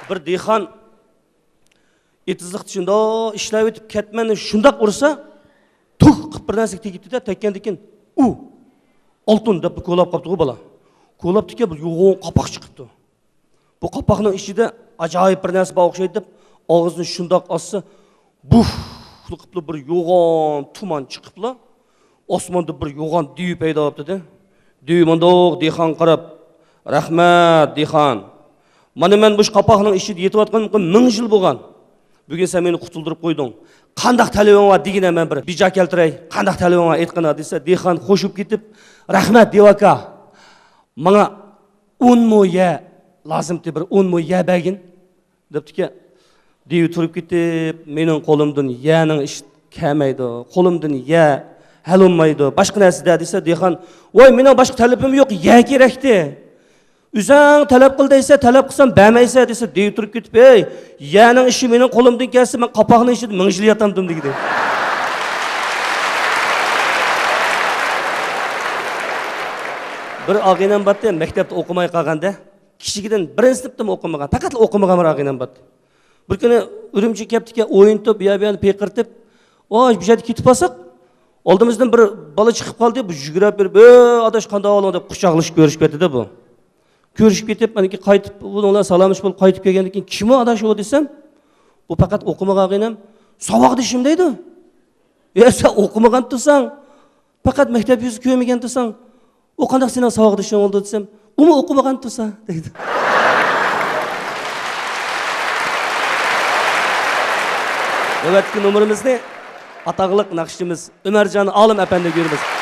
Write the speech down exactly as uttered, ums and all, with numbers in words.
بىر دېھقان ئېتىزلىقتا شۇنداق ئىشلەۋېتىپ، كەتمەننى شۇنداق ئۇرسا، تۈك قىلىپ بىر نەرسىگە تېگىپتۇ-دە، تەگكەندىن كېيىن، ئۇ، ئالتۇن دەپ كولاپ قاپتىغۇ بالا. كولاپتىكەن، بىر يوغان قاپاق چىقىپتۇ. بۇ قاپاقنىڭ ئىچىدە ئاجايىپ بىر نەرسە بار ئوخشايدۇ دەپ، ئاغزىنى شۇنداق ئاچسا، بۇف قىلىپلا بىر يوغان تۇمان چىقىپلا، ئاسماندا بىر يوغان دېۋە پەيدا بوپتۇ-دە. دېۋە مۇنداق دېھقانغا قاراپ، «رەھمەت، دېھقان. مانا مەن مۇشۇ قاپاقنىڭ ئىچىدە يېتىۋاتقىنىمغا مىڭ يىل بولغان. بۈگۈن سەن مېنى قۇتۇلدۇرۇپ قويدۇڭ. قانداق تەلىپىڭ بار دېگىنە، مەن بىر بىجا كەلتۈرەي. قانداق تەلىپىڭ بار، ئېيتقىنا» دېسە، دېھقان خوش بولۇپ كېتىپ، «رەھمەت، دېۋە ئاكا. ماڭا ئون مو يەر لازىمتى، بىر ئون مو يەر بەرگىن» دەپتىكەن. دېۋە تۇرۇپ كېتىپ، «مېنىڭ قولۇمدىن يەرنىڭ ئىشى كەلمەيدۇ، قولۇمدىن يەر ھەل بولمايدۇ، باشقا نەرسە دە» دېسە، دېھقان، «ۋاي، مېنىڭ باشقا تەلىپىم يوق، يەر كېرەكتى. ئۆزۈڭ تەلەپ قىل دەيسە، تەلەپ قىلسام بەرمەيسە» دېسە، دېۋە تۇرۇپ كېتىپ، «ھەي، يەرنىڭ ئىشى مېنىڭ قولۇمدىن كەلسە، مەن قاپاقنىڭ ئىچىدە مىڭ يىل ياتامتىم» دېگىدى. بىر ئاغىنەم بارتى، مەكتەپتە ئوقۇماي قالغاندا، كىچىكىدىن بىرىنچى سىنىپتىمۇ ئوقۇمىغان، پەقەتلا ئوقۇمىغان بىر ئاغىنەم بارتى. بىر كۈنى ئۈرۈمچىگە كەپتىكەن، ئوينىتىپ، يا بۇ يەرنى پىقىرتىپ، «ۋاي، بۇ يەردە كېتىپ قالساق، ئالدىمىزدىن بىر بالا چىقىپ قالدى، بۇ يۈگۈرۈپ بېرىپ، ھەي، ئاداش، قانداق ئەھۋالىڭ؟» دەپ قۇچاقلىشىپ كۆرۈشۈپ كەتتى-دە بۇ. كۆرۈشۈپ كېتىپ، ئاندىن كېيىن قايتىپ، بۇنىڭ بىلەن سالاملىشىپ بولۇپ قايتىپ كەلگەندىن كېيىن، «كىم ئۇ ئاداش ئۇ؟» دېسەم، «بۇ پەقەت ئوقۇمىغان ئاغىنەم، ساۋاقدىشىم» دەيدۇ. «يا، سەن ئوقۇمىغان تۇرساڭ، پەقەت مەكتەپ يۈزى كۆرمىگەن تۇرساڭ، ئۇ قانداق سېنىڭ ساۋاقدىشىڭ بولىدۇ؟» دېسەم، «ئۇمۇ ئوقۇمىغان تۇرسا» دەيدۇ. نۆۋەتتىكى نومۇرىمىزنى ئاتاقلىق ناخشىچىمىز ئۆمەرجان ئالىم ئەپەندىگە بېرىمىز.